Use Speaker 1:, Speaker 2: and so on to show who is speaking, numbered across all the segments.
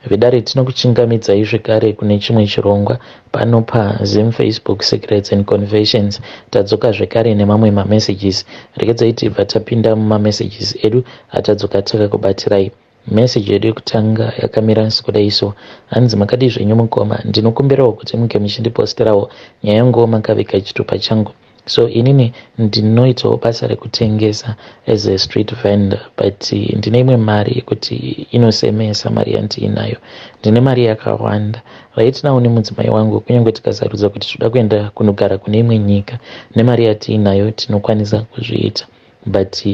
Speaker 1: Vedare, tinokuchingamidzai zvekare kune chimwe chirongwa pano paZim Facebook Secrets and Confessions. Tadzoka zvekare nemamwe mamessages. Regedzai tibva tapinda mumamessages edu atadzoka takakubatirai. Message yedu yekutanga yakamira sekudai so. Hanzi, "Makadii zvenyu mukoma? Ndinokumbirawo kuti munge muchindiposterawo nyaya yanguwo makaviga chitupa changu. So inini ndinoitawo basa rekutengesa as a street vendor, but ndine imwe mari yekuti inosemesa. Mari yandiinayo, ndine mari yakawanda right now nemudzimai wangu. Kunyange tikasarudza kuti toda kuenda kunogara kune imwe nyika, nemari yatiinayo tinokwanisa kuzviita, but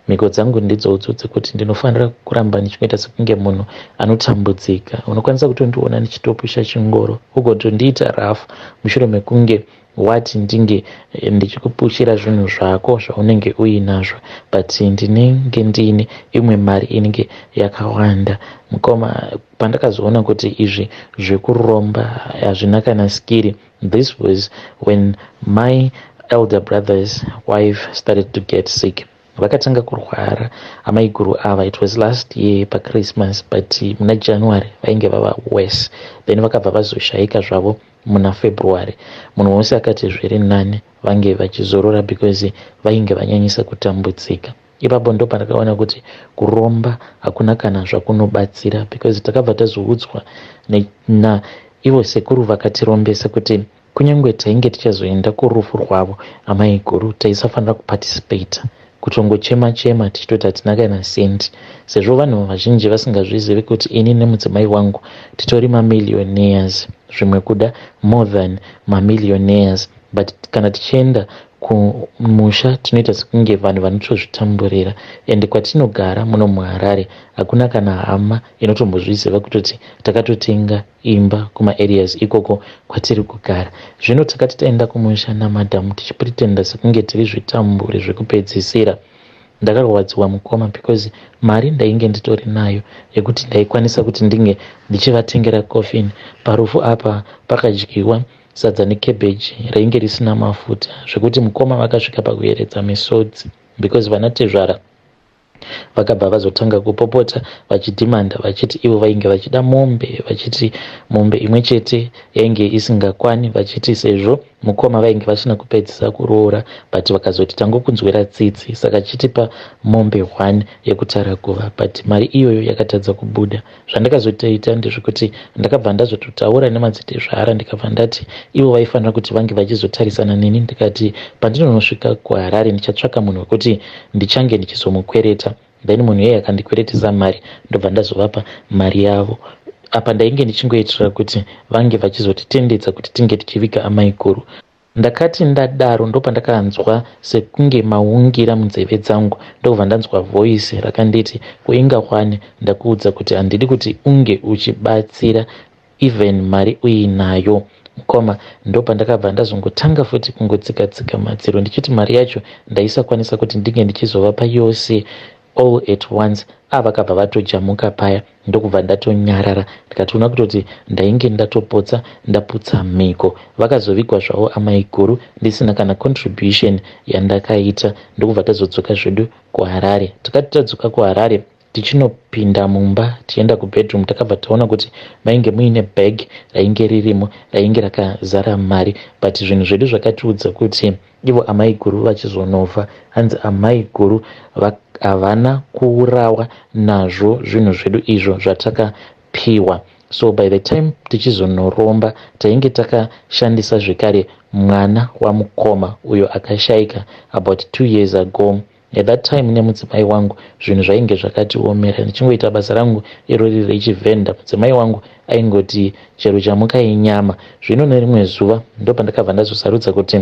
Speaker 1: mhiko dzangu ndidzodzo dzekuti ndinofanira kuramba ndichingoita sekunge munhu anotambudzika. Unokwanisa kutondiona ndichitopusha chingoro, ugotondiita rafu mushure mekunge wati ndinge ndichikupushira zvinhu zvako zvaunenge uinazvo, but ndinenge ndiine imwe mari inenge yakawanda. Mukoma, pandakazoona kuti izvi zvekuromba hazvina kana skiri, this was when my elder brother's wife started to get sick. Vakatanga kurwara amaiguru ava. It was last year paChristmas, but muna January vainge vava worse. Then vakabva vazoshayika zvavo muna February. Munhu wose akati zviri nani vange vachizorora because vainge vanyanyisa kutambudzika. Ipapo ndo pandakaona kuti kuromba hakuna kana zvakunobatsira, because takabva tazoudzwa naivo sekuru vakatirombesa kuti kunyange tainge tichazoenda kurufu rwavo amaiguru, taisafanira kuparticipata, kutongochema chema tichitoti hatina kana sendi, sezvo vanhu vazhinji vasingazvizivi kuti ini nemudzimai wangu titori mamillionaires, zvimwe kuda more than mamillionaires. But kana tichienda kumusha tinoita sekunge vanhu vanotozvitamburira. Ende kwatinogara muno muHarare hakuna kana hama inotombozviziva kutoti takatotenga imba kumaareas ikoko kwatiri kugara. Zvino takati taenda kumusha namadhamu tichipretenda sekunge tiri zvitamburi zvekupedzisira, ndakarwadziwa mukoma, because mari ndainge nditori nayo yekuti ndaikwanisa kuti ndinge ndichivatengera coffin. Parufu apa pakadyiwa sadza necabbage rainge risina mafuta, zvekuti mukoma vakasvika pakuyeredza misodzi, because vanatezvara vakabva vazotanga kupopota vachidhimanda, vachiti ivo vainge vachida mombe, vachiti mombe imwe chete yainge isingakwani, vachiti sezvo mukoma vainge vasina kupedzisa kuroora, but vakazoti tangokunzwira tsitsi, saka chitipa mombe 1 yekutara guva. But mari iyoyo yakatadza kubuda. Zvandakazotoita ndezvekuti ndakabva ndazototaura nemadzitezvara, ndikabva ndati ivo vaifanira kuti vange vachizotarisana neni. Ndikati pandinonosvika kuHarare ndichatsvaka munhu wekuti ndichange ndichizomukwereta, then munhu iyeye akandikweretesa mari, ndobva ndazovapa mari yavo. Apa ndainge ndichingoitira kuti vange vachizotitendedza kuti tinge tichiviga amaiguru. Ndakati ndadaro, ndopandakanzwa sekunge maungira munzeve dzangu, ndobva ndanzwa voice rakanditi, 'Kuinga kwani ndakuudza kuti handidi kuti unge uchibatsira even mari uinayo?' Mukoma, ndopandakabva ndazongotanga futi kungotsika tsika madziro, ndichiti mari yacho ndaisakwanisa kuti ndinge ndichizovapa yose all at once. Avakabva vatojamuka paya, ndokubva ndatonyarara, ndikatoona kutoti ndainge ndatopotsa ndaputsa mhiko. Vakazovigwa zvavo amaiguru ndisina kana contribution yandakaita, ndokubva tazodzoka zvedu kuHarare. Takati tadzoka kuHarare, tichinopinda mumba, tichienda kubedroom, takabva taona kuti mainge muine bag rainge ririmo, rainge rakazara mari. But zvinhu zvedu zvakatiudza kuti ivo amaiguru vachizonofa, hanzi amaiguru havana kuurawa nazvo zvinhu zvedu izvo zvatakapiwa. So by the time tichizonoromba, tainge takashandisa zvekare mwana wamukoma uyo akashayika about 2 years ago. At that time nemudzimai wangu zvinhu zvainge zvakatiomera. Ndichingoita basa rangu irori rechivhenda, mudzimai wangu aingoti chero chamuka inyama. Zvino nerimwe zuva ndopandakabva ndazosarudza kuti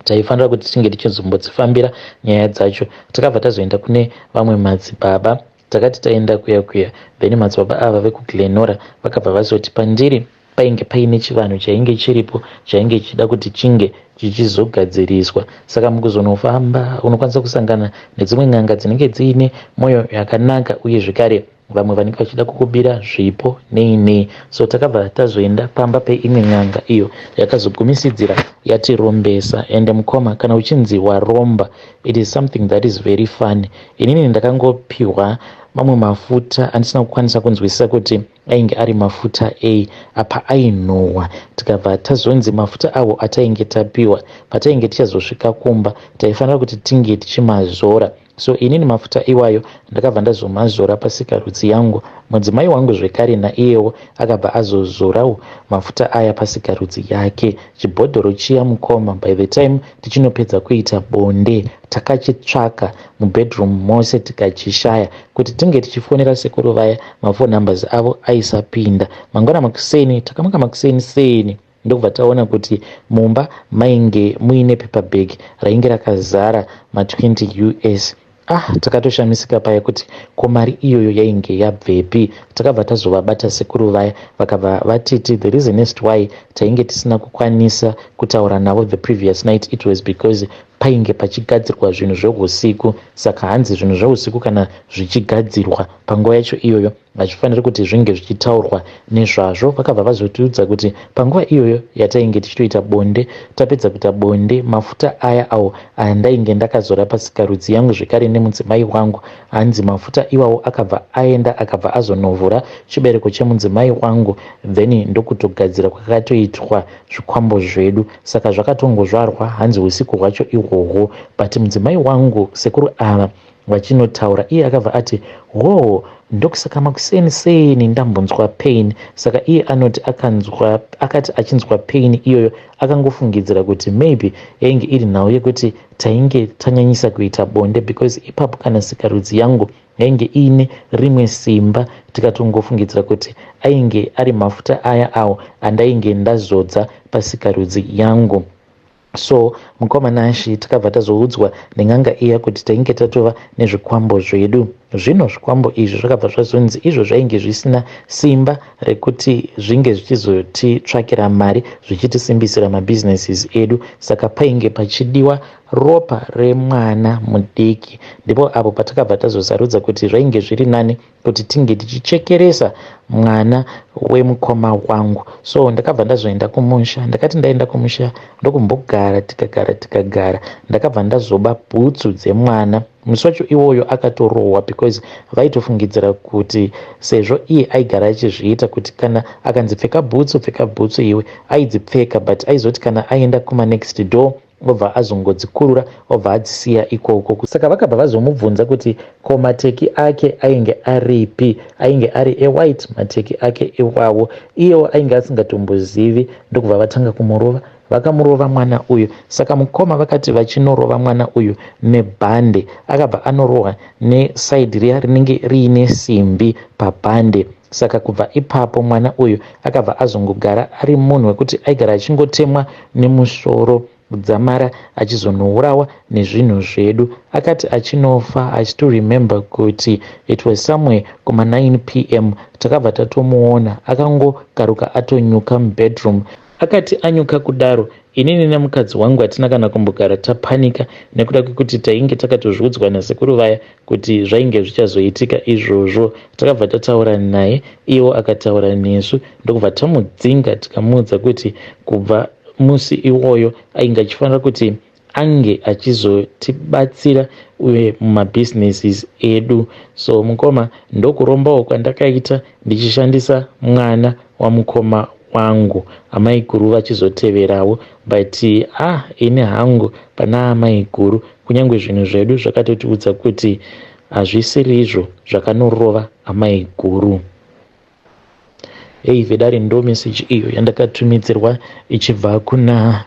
Speaker 1: taifanira kuti tinge tichizombodzifambira nyaya dzacho. Takabva tazoenda kune vamwe madzibaba. Takati taenda kuya kuya, then madzibaba ava vekuGlenora vakabva vazoti pandiri painge paine chivanhu chainge chiripo, chainge chichida kuti chinge chichizogadziriswa. Saka mukuzonofamba unokwanisa kusangana nedzimwe n'anga dzinenge dziine mwoyo yakanaka, uye zvekare vamwe vanenge vachida kukubira zvipo, nei nei. So takabva tazoenda pamba peimwe n'anga iyo yakazogumisidzira yatirombesa. Ende mukoma, kana uchinzi waromba, it is something that is very funny. Inini ndakangopiwa mamwe mafuta andisina kukwanisa kunzwisisa kuti ainge ari mafuta ei apa ainhuhwa. Tikabva tazonzi mafuta awo atainge tapiwa patainge tichazosvika kumba taifanira kuti tinge tichimazora. So inini mafuta iwayo ndakabva ndazomazora pasikarudzi yangu. Mudzimai wangu zvekare naiyewo akabva azozorawo mafuta aya pasikarudzi yake. Chibhodhoro chiya mukoma by the time tichinopedza kuita bonde takachitsvaka mubedroom mose tikachishaya. Kuti tinge tichifonera sekuru vaya maphone numbers avo aisapinda. Mangwana makuseni takamuka makuseni seni ndokubva taona kuti mumba mainge muine paper bag rainge rakazara ma20 US. Ah, takatoshamisika paya kuti ko mari iyoyo yainge yabvepi. Takabva tazovabata sekuru vaya, vakabva vatiti the reason as to why tainge tisina kukwanisa kutaura navo the previous night, it was because painge pachigadzirwa zvinhu zveusiku. Saka hanzi zvinhu zveusiku kana zvichigadzirwa panguva yacho iyoyo hazvifaniri kuti zvinge zvichitaurwa nezvazvo. Vakabva vazotiudza kuti panguva iyoyo yatainge tichitoita bonde, tapedza kuita bonde, mafuta aya awo andainge ndakazora pasikarudzi yangu zvekare nemudzimai wangu, hanzi mafuta iwawo akabva aenda akabva azonovhura chibereko chemudzimai wangu, then ndokutogadzira kwakatoitwa zvikwambo zvedu. Saka zvakatongozvarwa hanzi usiku hwacho ihwohwo. But mudzimai wangu, sekuru ava vachinotaura, iye akabva ati, "Ho, ndokusaka makuseni seni ndambonzwa pain." Saka iye anoti akanzwa, akati achinzwa pain iyoyo akangofungidzira kuti maybe yainge iri nhau yekuti tainge tanyanyisa kuita bonde, because ipapo kana sikarudzi yangu yainge iine rimwe simba. Tikatongofungidzira kuti ainge ari mafuta aya awo andainge ndazodza pasikarudzi yangu. So mukoma Nashi, takabva tazoudzwa nen'anga iya kuti tainge tatova nezvikwambo zvedu. Zvino zvikwambo izvi zvakabva zvazonzi izvo zvainge zvisina simba rekuti zvinge zvichizotitsvakira mari, zvichitisimbisira mabusinesses edu. Saka painge pachidiwa ropa remwana mudiki. Ndipo apo patakabva tazosarudza kuti zvainge zviri nani kuti tinge tichichekeresa mwana wemukoma wangu. So ndakabva ndazoenda kumusha. Ndakati ndaenda kumusha ndokumbogara, tikagara tikagara, ndakabva ndazoba bhutsu dzemwana. Musi wacho iwoyo akatorohwa because vaitofungidzira kuti sezvo iye aigara achizviita kuti kana akanzi pfeka bhutsu, pfeka bhutsu iwe, aidzipfeka, but aizoti kana aenda kumanext door obva azongodzikurura, obva adzisiya ikoko. Saka vakabva vazomubvunza kuti ko mateki ake ainge aripi, ainge ari ewhite mateki ake iwawo. Iyewo ainge asingatombozivi. Ndokubva vatanga kumurova, vakamurova mwana uyu. Saka mukoma, vakati vachinorova mwana uyu nebhande, akabva anorohwa neside riya rinenge riine simbi pabhande. Saka kubva ipapo mwana uyu akabva azongogara ari munhu wekuti aigara achingotemwa nemusoro kudzamara achizonourawa nezvinhu zvedu. Akati achinofa, I still remember kuti it was somewhere kuma9 p.m. Takabva tatomuona akangogaruka atonyuka mubedroom. Akati anyuka kudaro, inini nemukadzi wangu hatina kana kumbogara tapanika nekuda kwekuti tainge takatozviudzwa nasekuru vaya kuti zvainge zvichazoitika izvozvo. Takabva tataura naye, iwo akataura nesu, ndokubva tamudzinga, tikamuudza kuti kubva musi iwoyo ainge achifanira kuti ange achizotibatsira uye mumabhizinesis edu. So mukoma, ndokurombawo kwandakaita ndichishandisa mwana wamukoma wangu, amaiguru vachizoteverawo. But ah, ini hangu pana amaiguru, kunyange zvinhu zvedu zvakatotiudza kuti hazvisirizvo zvakanorova amaiguru. Ei vedare, ndo meseji iyo yandakatumidzirwa ichibva kuna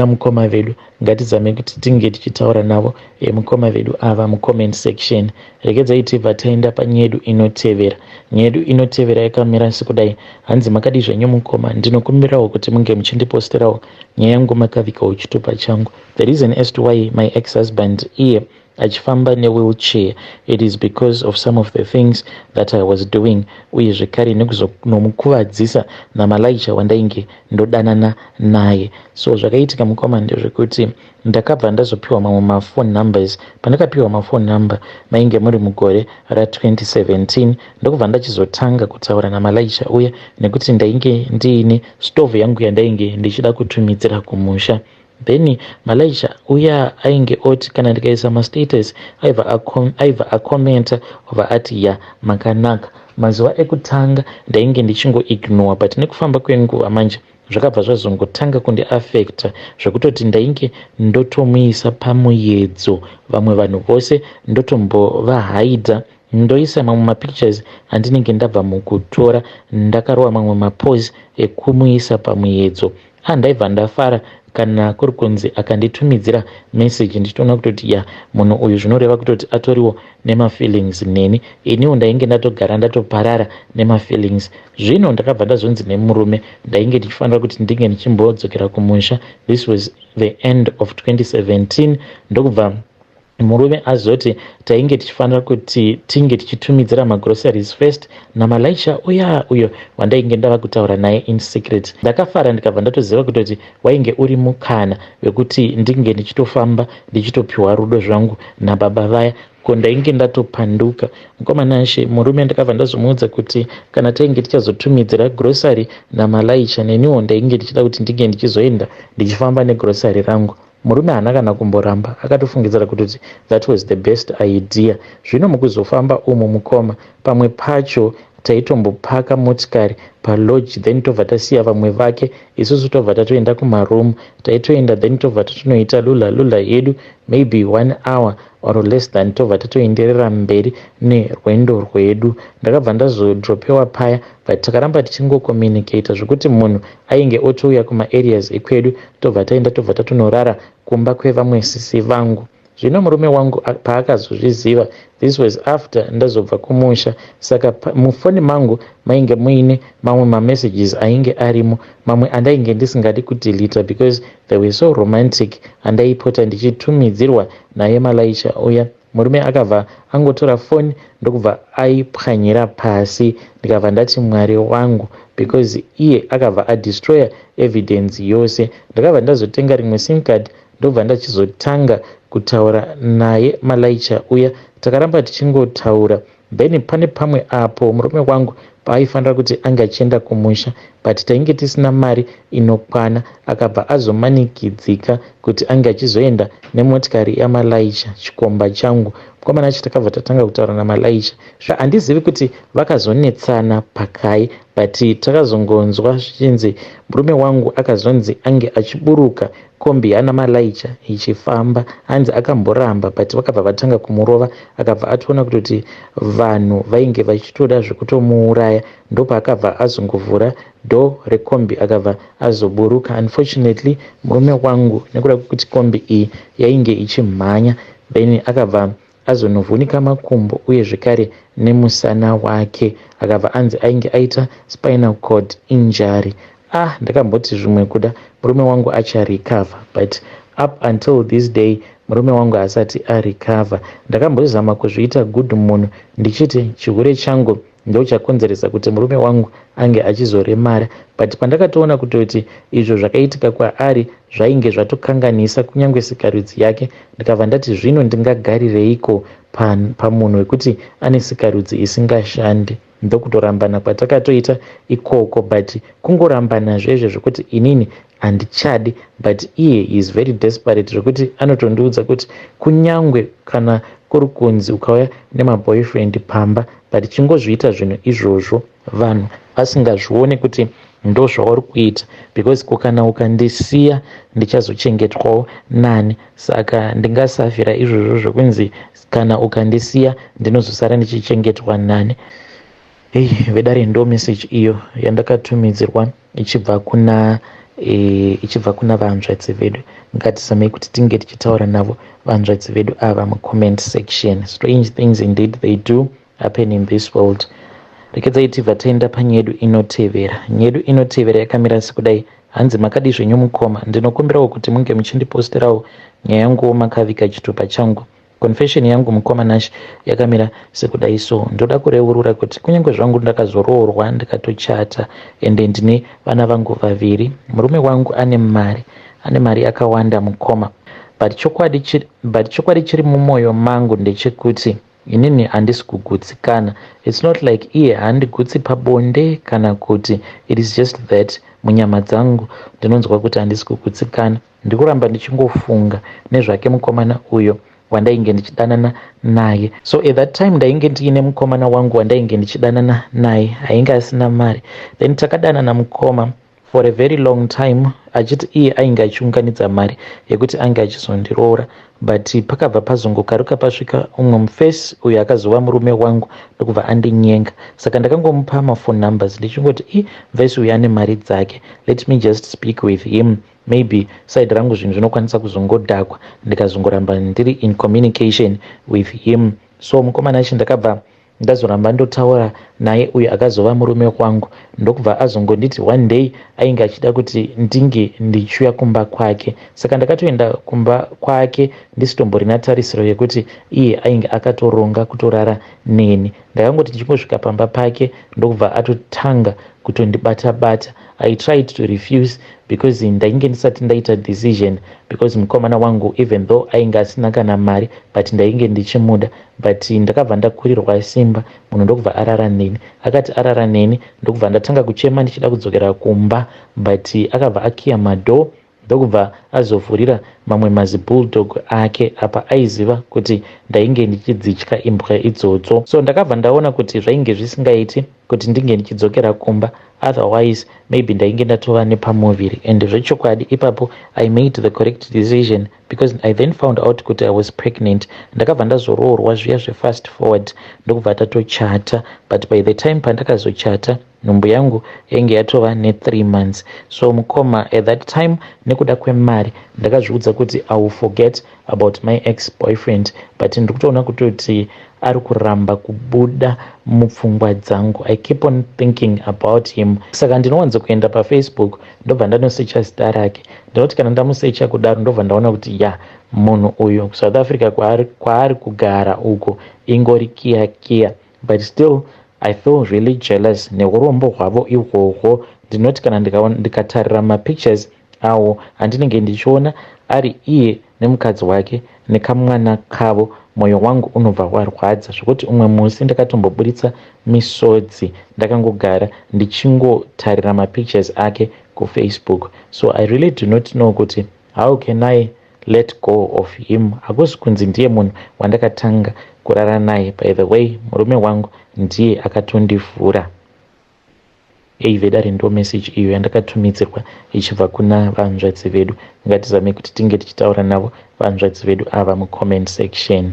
Speaker 1: mukoma vedu. Ngatizame kuti tinge tichitaura navo mukoma vedu ava mucomment section. Regedzai tibva taenda panyaya yedu inotevera. Nyaya yedu inotevera yakamira sekudai. Hanzi, "Makadi zvenyu mukoma? Ndinokumbirawo kuti munge muchindiposterawo nyaya yangu makavikawo chitupa changu. The reason as to why my ex husband iye achifamba newheelchair, it is because of some of the things that I was doing, uye zvekare nekuzonomukuvadzisa namalaicha wandainge ndodanana naye. So zvakaitika mukoma ndezvekuti ndakabva ndazopiwa mamwe maphone numbers. Pandakapiwa maphone number mainge muri mugore ra2017, ndokubva ndachizotanga kutaura namalaicha uya nekuti ndainge ndiine stove yangu yandainge ndichida kutumidzira kumusha. Then Malaicha uya ainge oti kana ndikaisa mastatus aibva akomenta obva ati ya makanaka. Mazuva ekutanga ndainge ndichingoignore, but nekufamba kwenguva manje zvakabva zvazongotanga kundiafecta zvekutoti ndainge ndotomuisa pamuyedzo. Vamwe vanhu vose ndotombovahaidha, ndoisa mamwe mapictures andinenge ndabva mukutora ndakarova mamwe mapose ekumuisa pamuyedzo. Andaibva ndafara kana kuri kunzi akanditumidzira message, ndichitoona kutoti ya, munhu uyu zvinoreva kutoti atoriwo nemafeelings neni. Iniwo ndainge ndatogara ndatoparara nemafeelings. Zvino ndakabva ndazonzi nemurume ndainge ndichifanira kuti ndinge ndichimbodzokera kumusha. This was the end of 2017. Ndokubva murume azoti tainge tichifanira kuti tinge tichitumidzira magroceries first naMalaicha uya uyo wandainge ndava kutaura naye in secret. Ndakafara, ndikabva ndatoziva kutoti wainge uri mukana wekuti ndinge ndichitofamba ndichitopiwa rudo zvangu nababa vaya. Ko ndainge ndatopanduka, mukomanashe. Murume ndakabva ndazomuudza kuti kana tainge tichazotumidzira grocery naMalaicha, neniwo ndainge ndichida kuti ndinge ndichizoenda ndichifamba negrocery rangu. Murume haana kana kumboramba, akatofungidzira kutoti that was the best idea. Zvino mukuzofamba umu, mukoma, pamwe pacho taitombopaka motikari palodge, then tobva tasiya vamwe vake, isusu tobva tatoenda kumaroom. Taitoenda, then tobva tatonoita lula lula yedu maybe one hour or less than, tobva tatoenderera mberi nerwendo rwedu. Ndakabva ndazodropewa paya, but takaramba tichingocommunicata zvokuti munhu ainge otouya kumaareas ekwedu, tobva taenda, tobva tatonorara kumba kwevamwe sisi vangu. Zvino murume wangu paakazozviziva, this was after ndazobva kumusha, saka mufoni mangu mainge muine mamwe mamessages ainge arimo, mamwe andainge ndisingadi kudelita because they were so romantic, andaipota ndichitumidzirwa naye Malaicha uya. Murume akabva angotora foni, ndokubva aipwanyira pasi. Ndikabva ndati, "Mwari wangu," because iye akabva adestroya evidence yose. Ndakabva ndazotenga rimwe sim card, ndobva ndachizotanga kutaura naye Malaicha uya. Takaramba tichingotaura. Then pane pamwe apo murume wangu paaifanira kuti ange achienda kumusha, but tainge tisina mari inokwana. Akabva azomanikidzika kuti ange achizoenda nemotikari yaMalaicha, chikomba changu. Mukomana acho takabva tatanga kutaura naMalaicha. Handizivi kuti vakazonetsana pakai, but takazongonzwa zvichinzi murume wangu akazonzi ange achiburuka kombi yana Malaicha ichifamba. Hanzi akamboramba, but vakabva vatanga kumurova. Akabva atoona kutoti vanhu vainge vachitoda zvekutomuuraya, ndopaakabva azongovhura door rekombi, akabva azoburuka. Unfortunately, murume wangu, nekuda kwekuti kombi iyi yainge ichimhanya, then akabva azonovhunika makumbo uye zvekare nemusana wake. Akabva anzi ainge aita spinal cord injury. Ah, ndakamboti zvimwe kuda murume wangu acharecover, but up until this day murume wangu asati arecover. Ndakambozama kuzviita good munhu ndichiti chihure changu ndo chakonzeresa kuti murume wangu ange achizoremara, but pandakatoona kutoti izvo zvakaitika kwaari zvainge zvatokanganisa kunyange sikarudzi yake, ndikabva ndati, "Zvino ndingagarireiko pamunhu wekuti ane sikarudzi isingashandi?" Ndokutorambana kwatakatoita ikoko, but kungorambana zvezve zvekuti inini handichadi, but iye is very desperate zvekuti anotondiudza kuti kunyangwe kana kuri kunzi ukauya nemaboyfriend pamba, but chingozviita zvinhu izvozvo vanhu vasingazvioni kuti ndo zvauri kuita, because kukana ukandisiya ndichazochengetwawo nani? Saka ndingasafira izvozvo zvokunzi kana ukandisiya ndinozosara ndichichengetwa nani? Ei, vedare, ndo message iyo yandakatumidzirwa ichibva kuna vanzvadzi vedu. Ngatizamei kuti tinge tichitaura navo vanzvadzi vedu ava mucomment section. Strange things indeed, they do happen in this world. Rekedzai tibva taenda panyedu inotevera. Nyedu inotevera yakamira sekudai. Hanzi, "Makadi zvenyu mukoma? Ndinokumbirawo kuti munge muchindiposterawo nyaya yanguwo makavika chitupa changu. Confession yangu, mukoma Nash, yakamira sekudai. So ndoda kureurura kuti kunyange zvangu ndakazoroorwa, ndikatochata, ende ndine vana vangu vaviri, murume wangu ane mari, ane mari yakawanda, mukoma, but chokwadi chiri mumwoyo mangu ndechekuti Inini handisi kugutsikana. It's not like iye haandigutsi pabonde kana kuti, it is just that munyama dzangu ndinonzwa kuti handisi kugutsikana. Ndikuramba ndichingofunga nezvake mukomana uyo wandainge ndichidanana naye. So at that time ndainge ndiine mukomana wangu wandainge ndichidanana naye, ainge asina mari. Then takadanana mukoma for a very long time, achiti iye ainge achiunganidza mari yekuti ange achizondiroora, but pakabva pazongokaruka pasvika umwe mufesi uyo akazova murume wangu, ndokubva andinyenga. Saka ndakangomupa maphone numbers ndichingoti, "I mufesi uyu ane mari dzake, let me just speak with him, maybe side rangu zvinhu zvinokwanisa kuzongodhakwa ndikazongoramba ndiri in communication with him." So mukomana achi ndakabva ndazoramba ndotaura naye uyo akazova murume wangu, ndokubva azongonditi one day ainge achida kuti ndinge ndichiuya kumba kwake. Saka ndakatoenda kumba kwake ndisitomborina tarisiro yekuti iye ainge akatoronga kutorara neni. Ndakangoti ndichingosvika pamba pake, ndokubva atotanga kutondibata bata. I tried to refuse because ndainge ndisati ndaita decision, because mukomana wangu, even though ainge asina kana mari, but ndainge ndichimuda. But ndakabva ndakurirwa simba, munhu ndokubva arara neni. Akati arara neni, ndokubva ndatanga kuchema ndichida kudzokera kumba, but akabva akiya madoor, ndokubva azovhurira mamwe mazibulldog ake. Apa aiziva kuti ndainge ndichidzitya imbwa idzodzo. So ndakabva ndaona kuti zvainge zvisingaiti kuti ndinge ndichidzokera kumba, otherwise maybe ndainge ndatova nepamuviri. And zvechokwadi ipapo I made the correct decision, because I then found out kuti I was pregnant. Ndakabva ndazoroorwa zviya zvefast forward, ndokubva tatochata. But by the time pandakazochata, nhumbu yangu yainge yatova ne3 months. So mukoma, at that time nekuda kwemari ndakazviudza kuti I will forget about my ex boyfriend, but ndiri kutoona kutoti ari kuramba kubuda mupfungwa dzangu. I keep on thinking about him. Saka ndinowanza kuenda paFacebook, ndobva ndanosecha zita rake. Ndinoti kana ndamusecha kudaro, ndobva ndaona kuti ya, munhu uyu kuSouth Africa kwaari kugara uko ingori kiya kiya. But still I feel really jealous neurombo hwavo ihwohwo. Ndinoti kana ndikatarira mapictures awo andinenge ndichiona ari iye nemukadzi wake nekamwana kavo, mwoyo wangu unobva warwadza, zvokuti umwe musi ndakatomboburitsa misodzi ndakangogara ndichingotarira mapictures ake kuFacebook. So I really do not know kuti how can I let go of him. Hakusi kunzi ndiye munhu wandakatanga kurara naye. By the way, murume wangu ndiye akatondivhura. Ei vedare, ndo message iyo yandakatumidzirwa ichibva kuna vanzvadzi vedu. Ngatizame kuti tinge tichitaura navo vanzvadzi vedu ava mucomment section.